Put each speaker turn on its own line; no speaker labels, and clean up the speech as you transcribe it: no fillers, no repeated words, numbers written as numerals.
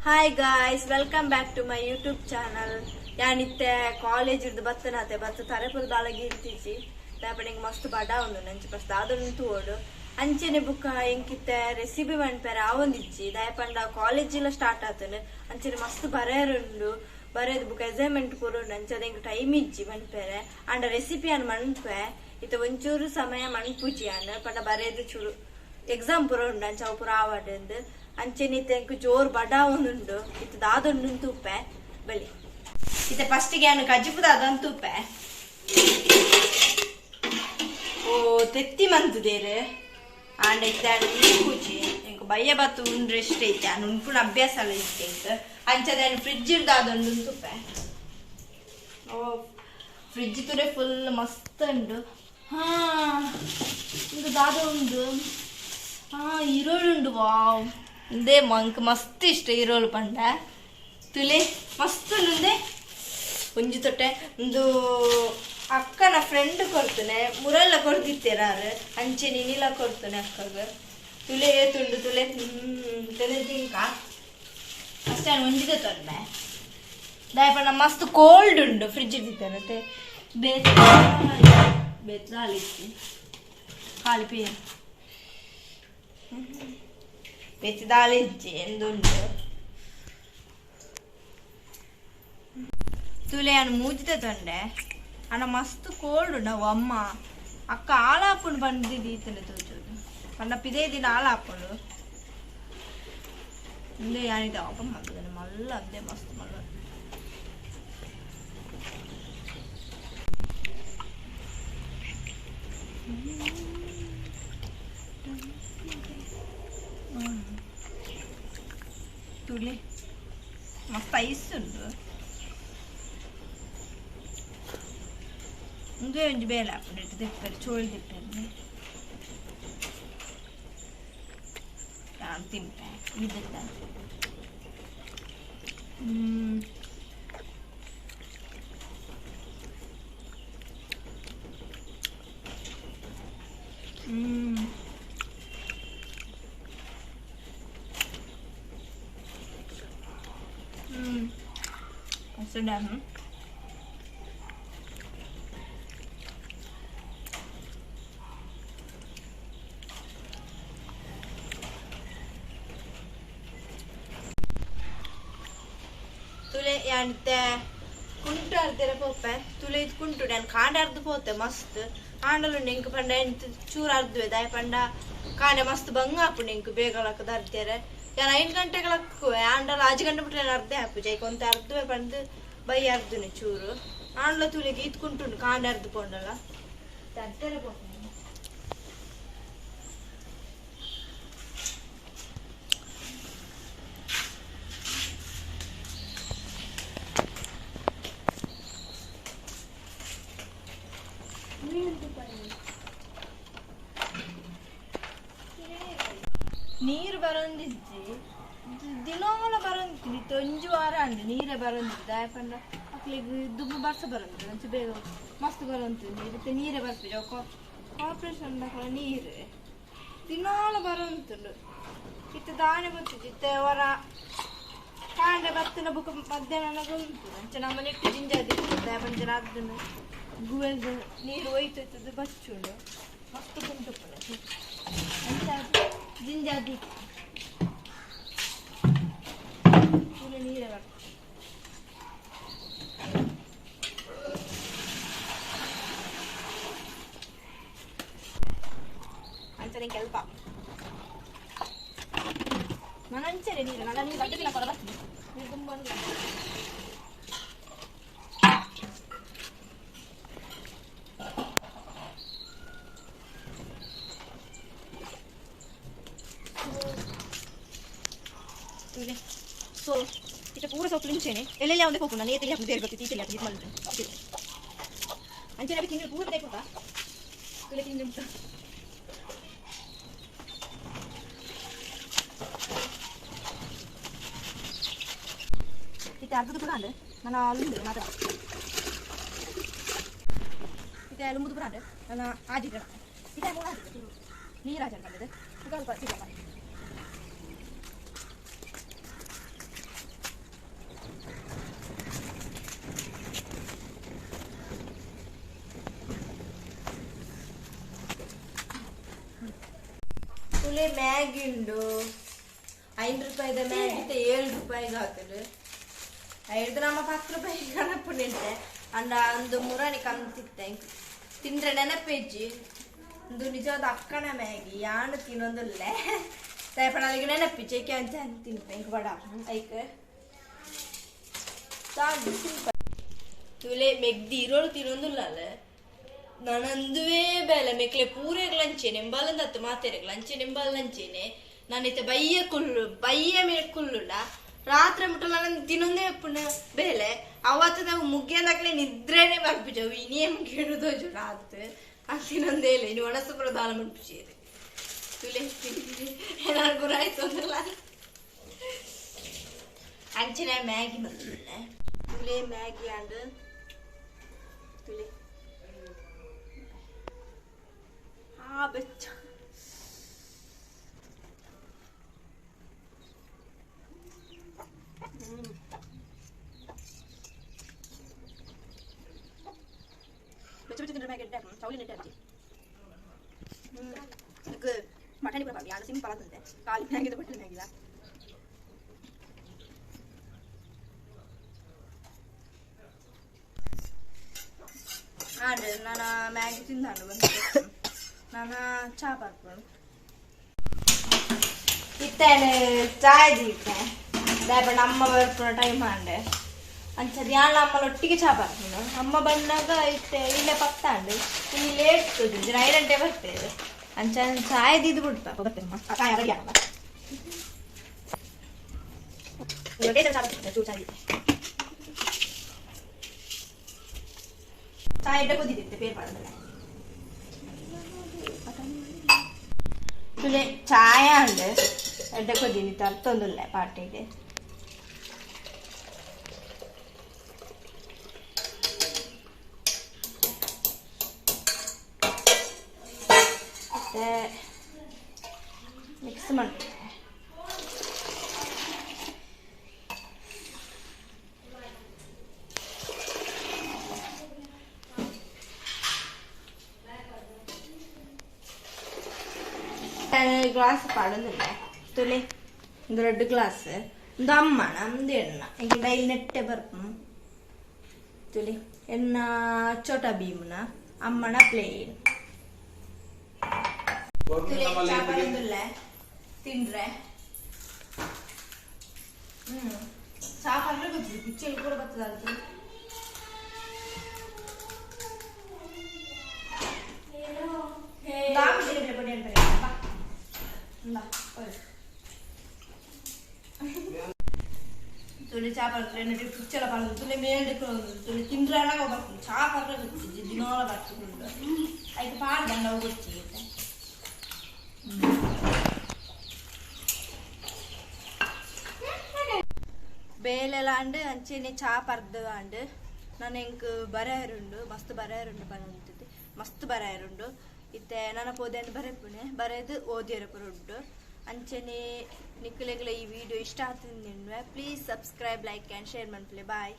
Hi guys, welcome back to my YouTube channel. ಯಾನಿತ್ತೆ college ಇರ್ದು ಬತ್ತನಾತೆ ಬತ್ತ ತರೆಪುರ ದಾಳಗಿ ಇರ್ತಿಚಿ ದಾಪಣಿಗೆ ಮಸ್ತ್ ಬಡ ಉಂಡು ನಂಚಿ ಫಸ್ಟ್ ದಾದೊಂದು ತೂವೋಡು ಅಂಚೆನೆ ಬುಕ್ಕ ಎಂಕಿತ್ತೆ ರೆಸಿಪಿ ಮನ್ಪೆರೆ ಆವೊಂದಿಜ್ಜಿ ದಾಯಪಂಡ ಕಾಲೇಜ್ ಎಲ್ಲ ಸ್ಟಾರ್ಟ್ ಆತನು ಅಂಚೆನೆ ಮಸ್ತ್ ಬರೆಯರುಂಡು ಬರೆದು ಬುಕ್ ಅಸೈನ್ಮೆಂಟ್ ಪೂರ ಉಂಡು ಅಂಚೆ ಎಂಕ್ ಟೈಮ್ ಇಜ್ಜಿ ಮನ್ಪೆರೆ ಅಂಡ ರೆಸಿಪಿ ಅನ್ ಮನ್ಪೆ ಇತ್ತ ಒಂಚೂರು ಸಮಯ ಮನ್ಪುಜಿ ಅನ್ ಪಂಡ ಬರೆದು ಚೂರು ಎಕ್ಸಾಮ್ ಪೂರ ಉಂಡು ಅಂಚ ಅವು ಪೂರ ಆವಡ್ ಅಂಚೆನೆ ಇತ್ತೆ ಎಂಕ್ ಜೋರ್ ಬಡ ಉಂಡು ಇತ್ತ ದಾದೊಂಡು ತೂಪೆ ಬಲಿ ಇತ್ತೆ ಫಸ್ಟಿಗೆ ಅನ್ನು ಕಜ್ಜಿಪು ದಾದೊಂದು ತೂಪೆ ಓ ತೆತ್ತಿ ಮಂತುದೇರು ಆಂಡ ಇತ್ತೆ ಅನ್ನು ಉಂಪುಜಿ ಎಂಕ್ ಬಯ್ಯ ಬತ್ತು ಉಂಡ್ರೆ ಇಷ್ಟ ಐತೆ ಅನ್ನು ಉಂಪುನ ಅಭ್ಯಾಸ ಅಲ್ಲ ಇತ್ತೆ ಎಂಕ್ ಅಂಚದ ಫ್ರಿಜ್ ದಾದೊಂಡು ತೂಪೆ ಓ ಫ್ರಿಜ್ ತುರೆ ಫುಲ್ ಮಸ್ತ್ ಉಂಡು ಹಾ ಇಂದು ದಾದ ಉಂಡು ಹಾ ಈರೋಳು ಉಂಡು ವಾವ್ ಇಂದೇ ಮಂಕ್ ಮಸ್ತ್ ಇಷ್ಟ ಈರೋಳು ಪಂಡ ತುಲೆ ಮಸ್ತ್ ಉಂಡು ಒಂಜಿ ತೊಟ್ಟೆ ಒಂದು ಅಕ್ಕನ ಫ್ರೆಂಡ್ ಕೊಡ್ತಾನೆ ಮುರೆಲ್ಲ ಕೊಡ್ತಿತ್ತೇರಾರು ಅಂಚೆ ನಿನಿಲ ಕೊಡ್ತಾನೆ ಅಕ್ಕಗ ತುಲೆ ತುಂಡು ತುಲೆ ತುಲೆ ತಿಂಕ ಅಷ್ಟೇ ಒಂಜಿದ ತೊಂದೆ ದಾಯಪಂಡ ಮಸ್ತ್ ಕೋಲ್ಡ್ ಉಂಡು ಫ್ರಿಜ್ ಇದ್ದಿತ್ತೆ ಬೇತ ಬೇತಾಲಿತ್ತಿ ಖಾಲಿ ಪಿ ಬೇತಿ ದಾಳಿಜ್ಜಿ ಎಂದುಂಡು ತುಲೆ ಅನ್ನು ಮೂಜಿದ ತೊಂಡೆ ಅಣ್ಣ ಮಸ್ತ್ ಕೋಲ್ಡ್ ಉಂಡು ಅಮ್ಮ ಅಕ್ಕ ಆಳಾಪುಂಡು ಬಂದಿದ್ದೀತನೆ ತೋಚೋದು ಪಂಡ ಪಿದೇ ದಿನ ಆಳಾಪುಂಡು ಇಂದೇ ಯಾನಿದ ಓಪನ್ ಮಾಡ್ತದೆ ಮಲ್ಲ ಅಂದೆ ಮಸ್ತ್ ಮಲ್ಲ ತುಲೆ ಮಸ್ತ್ ಐಸ್ ಉಂಡು ಇಂದೇ ಒಂಜಿ ಬೇಲೆ ಆಪುಂಡು ಇಟ್ಟು ತಿಪ್ಪೆರೆ ಚೋಳಿ ತಿಪ್ಪೆರೆ ನಾನು ತಿಂಪೆ ಇದೆಲ್ಲ Sudah. ತುಲೆ ಯಾನಿತ್ತೆ ಕುಂಟು ಅರ್ಧೆರ ಪೋಪೆ ತುಲೆ ಇದು ಕುಂಟು ನಾನು ಕಾಂಡ ಅರ್ಧ ಪೋತೆ ಮಸ್ತ್ ಆಂಡಲು ಎಂಕ್ ಪಂಡ ಎಂತ ಚೂರು ಅರ್ಧುವೆ ದಾಯ ಪಂಡ ಕಾಂಡೆ ಮಸ್ತ್ ಬಂಗ ಆಪುಂಡು ಎಂಕ್ ಬೇಗ ಲಕ್ಕದ ಅರ್ಧೆರೆ ಯಾನ್ 5 ಗಂಟೆಗೆ ಲಕ್ಕುವೆ ಆಂಡಲ 5 ಗಂಟೆ ಬಿಟ್ಟರೆ ನಾನು ಅರ್ಧೆ ಆಪು ಜೈಕ್ ಒಂತೆ ಅರ್ಧುವೆ ಪಂಡ್ ಬೈ ಅರ್ಧುನೆ ಚೂರು ಆಂಡಲ ತುಲೆಗೆ ಈತ್ ಕುಂಟುಂಡು ಕಾಂಡ ಅರ್ಧ ಪೋಂಡಲ ಅರ್ಧೆರೆ ಪೋಪೆ ನೀರು ಬರೊಂದಿಜ್ಜಿ ದಿನೋಲ ಬರೊಂದಿತ್ತು ಒಂಜಿ ವಾರ ಅಂಡು ನೀರೇ ಬರೊಂದಿತ್ತು ದಾಯಪಂಡ ಅಕ್ಲೆಗ್ ದುಂಬು ಬರ್ಸ ಬರೊಂದು ಒಂಚು ಬೇಗ ಮಸ್ತ್ ಬರೊಂತು ನೀರು ನೀರೇ ಬರ್ಪಿಜ ಕಾರ್ಪೊರೇಷನ್ ದಕಲ ನೀರು ದಿನೋಲ ಬರೊಂತುಂಡು ಇತ್ತೆ ದಾನೆ ಬತ್ತಿತ್ತು ಇತ್ತೆ ವರ ಕಾಂಡೆ ಬತ್ತಿನ ಬುಕ್ಕ ಮಧ್ಯಾಹ್ನ ಉಂಟು ಅಂಚೆ ನಮ್ಮ ನೆಟ್ಟು ಜಿಂಜಾದಿತ್ತು ದಾಯಪಂಚನ ಅದನ್ನು ಗುವೆಲ್ದು ನೀರು ಒಯ್ತು ಬಚ್ಚುಂಡು ಮಸ್ತ್ ಕುಂಟು ಅಂಚ ಜಿಂಜಾದಿ ನೀರೇ ಬರ್ತದೆ ಅಂಚನೆ ಕೆಲ್ಪ ನಾನು ಅಂಚನೆ ನೀರು ನನ್ನ ನೀರು ಅಡ್ಡ ಕೊಡ ಬರ್ತದೆ ನೀರು ತುಂಬ ಸೊ ಇತ್ತೆ ಪೂರ ಸೊಪ್ಪು ಇಂಚೆನೆ ಎಲ್ಲೆಲ್ಲ ಒಂದೇ ಪೋಪುಂಡು ನಾನು ಏತೆಲ್ಲಿ ಹಾಕುದು ಬೇರೆ ಗೊತ್ತಿತ್ತು ಈಚೆಲ್ಲಿ ಹಾಕುದು ಇದು ಅಂಚೆನೆ ಅವಿ ತಿಂಗಳು ಪೂರ ಬೇಕು ತುಲೆ ತಿಂದು ಇತ್ತೆ ಅರ್ಧದ ಪುರ ಅಂಡ್ ನಾನು ಅಲ್ಲುಂಡು ಮಾತ್ರ ಇತ್ತೆ ಅಲ್ಲುಂಬುದು ಪುರ ಅಂಡ್ ನಾನು ಆಜಿಡ ಇತ್ತೆ ಮೂಲ ನೀರು ಆಜಾಡ ಬಂದದ್ದು ಅಲ್ಪ ಸಿಗಲ್ಲ ತುಲೆ ಮ್ಯಾಗಿ ಉಂಡು 5 ರೂಪಾಯಿದ ಮ್ಯಾಗಿ 7 ರೂಪಾಯಿಗೆ ಹಾಕಿದ್ರು ಐದು ನಮ್ಮ 10 ರೂಪಾಯಿ ಕಣಪ್ಪು ನಿಂತೆ ಅಂಡ ಒಂದು ಮುರಾಣಿ ಕಮ್ತಿತ್ತೆ ತಿಂದ್ರೆ ನೆನಪೇಜಿ ಒಂದು ನಿಜವಾದ ಅಕ್ಕನ ಮ್ಯಾಗಿ ಯಾನು ತಿನ್ನೊಂದಿಲ್ಲ ತಾಯಪಣ ಅಲ್ಲಿಗೆ ನೆನಪಿ ಚೇಕೆ ಅಂತ ತಿನ್ಪೆ ಇಂಕ ಬಡ ಐಕ್ ತುಲೆ ಮೆಗ್ದಿ ಇರೋಳು ತಿನ್ನೊಂದಿಲ್ಲ ಅಲ್ಲ ನಾನಂದುವೇ ಬೇಲೆ ಮೆಕ್ಲೆ ಪೂರೆಗ್ಲಂಚೇನೆ ಎಂಬಾಲಂದತ್ತು ಮಾತೆರೆಗ್ಲಂಚೇನೆ ಎಂಬಾಲಂಚೇನೆ ನಾನಿತ್ತೆ ಬಯ್ಯ ಕುಲ್ಲು ಬಯ್ಯ ಮೇಲೆ ಕುಲ್ಲುಂಡ ರಾತ್ರಿ ಮುಟ್ಟಲ್ಲ ನನ್ನ ತಿನ್ನೊಂದೇ ಪುಣ್ಯ ಬೇಲೆ ಅವತ್ತು ನಾವು ಮುಗ್ಯಂದಾಗ್ಲೇ ನಿದ್ರೆನೆ ಬರ್ಪಿಜವು ಇನಿಯೇ ಮುಗಿಯೋದು ರಾತ್ ಅದು ತಿನ್ನೊಂದೇ ಇಲ್ಲ ಇನ್ನು ಒಣಸು ಪ್ರಧಾನ ಮನ್ಪಿಚೇರಿ ತುಲೆ ಏನಾರು ಗುರಾಯ್ತು ಅಂದ್ರಲ್ಲ ಅಂಚಿನ ಮ್ಯಾಗಿ ಬಂದಿಲ್ಲ ತುಲೆ ಮ್ಯಾಗಿ ಅಂಡ್ ತುಲೆ ಆ ಬೆಚ್ಚ ಬೆಚ್ಚ ಬೆಚ್ಚ ತಿಂದ್ರೆ ಮ್ಯಾಗಿ ಎಡ್ಡೆ ಚೌಲಿ ನೆಟ್ಟೆ ಅಜ್ಜಿ ಅದಕ್ಕೆ ಮಟನ್ ಕೂಡ ಯಾರು ಸಿಂಪಲ್ ಆದಂತೆ ಖಾಲಿ ಮ್ಯಾಗಿದ ಬಟ್ಟೆ ಮ್ಯಾಗಿಲ್ಲ ಆಂಡ್ ನಾನು ಮ್ಯಾಗಿ ತಿಂದಾಂಡು ಬಂದು ನಾನು ಚಾ ಪರ್ಪುಂಡು ಇತ್ತೇನೆ ಚಾಯ್ ದೀಪೆ ದಾಯಪಂಡ ಅಮ್ಮ ಬರ್ಪುನ ಟೈಮ್ ಆಂಡೆ ಅಂಚದ ಯಾಣ ಅಮ್ಮನ ಒಟ್ಟಿಗೆ ಚಾ ಪರ್ಪುಂಡು ಅಮ್ಮ ಬಂದಾಗ ಇತ್ತೆ ಇಲ್ಲೇ ಪತ್ತಾಂಡು ಇಲ್ಲಿ ಲೇಟ್ ತೋಜುಂಡು 9 ಗಂಟೆ ಬರ್ತೇವೆ ಅಂಚ ಚಾಯ್ ದಿದ್ದು ಬಿಡ್ಪ ಬರ್ತೇನೆ ಚಾಯ್ ರೆಡಿ ಆಗಲ್ಲ ಚಾಯ್ ಎಡ್ಡೆ ಕುದಿದಿತ್ತೆ ಪೇರ್ ಪಾಡದಲ್ಲ ತುಲೆ ಚಾಯ ಅಂಡ್ ಎಡ್ಡೆ ಕೊದ್ದೀನಿ ತರ್ತೊಂದುಲ್ಲೆ ಪಾಟಿಗೆ ಮತ್ತೆ ಮಿಕ್ಸ್ ಮಾಡ್ತೇನೆ. ಗ್ಲಾಸ್ ಪಾಡೊಂದಿಲ್ಲ ತುಲೆ ಒಂದು ರೆಡ್ ಗ್ಲಾಸ್ ಒಂದು ಅಮ್ಮನ ಒಂದು ಎಣ್ಣ ಈಗ ಡೈಲಿ ನೆಟ್ಟೆ ಬರ್ಪು ತುಲೆ ಎಣ್ಣ ಚೋಟಾ ಭೀಮ್ನ ಅಮ್ಮನ ಪ್ಲೇನ್ ತುಲೆ ಚಾ ಪಾಡೊಂದಿಲ್ಲ ತಿಂಡ್ರೆ ಚಾ ಪಡ್ರೆ ಗೊತ್ತಿದೆ ಪಿಚ್ಚಲ್ಲಿ ಕೂಡ ಬರ್ತದ ಅದು ತುಳಿ ಚಾ ಪಡ್ರೆ ಪಿಚ್ಚಲ ಪಾಡೋದು ತುಳಿ ಮೇಲ್ಡೆ ತುಳಿ ತಿಂದ್ರೆ ಬರ್ತದೆ ಚಾ ಪಡ್ರೆ ಗೊತ್ತಿದೆ ದಿನೋಳ ಬರ್ತದೆ ಐತೆ ಪಾಡ್ದಂಡ ಗೊತ್ತಿದೆ ಬೇಲೆಲ ಅಂಡ್ ಅಂಚೆನೆ ಚಾ ಪರ್ದು ಅಂಡ್ ನಾನು ಎಂಕ್ ಬರೆಯರುಂಡು ಮಸ್ತ್ ಬರೆಯರುಂಡು ಪನೊಂತಿದ್ದೆ ಮಸ್ತ್ ಬರೆಯರುಂಡು ಇತ್ತೆ ನನ್ನ ಪೋದೆನ್ ಬರೆಪುಣೆ ಬರೆದು ಓದಿಯರ ಪುರುಂಡು ಅಂಚೆನೆ ನಿಕ್ಕಲೆಗ್ಲ ಈ ವಿಡಿಯೋ ಇಷ್ಟ ಆತಂದಿನ್ವೆ please subscribe like and share ಮನ್ಪುಲೆ. Bye.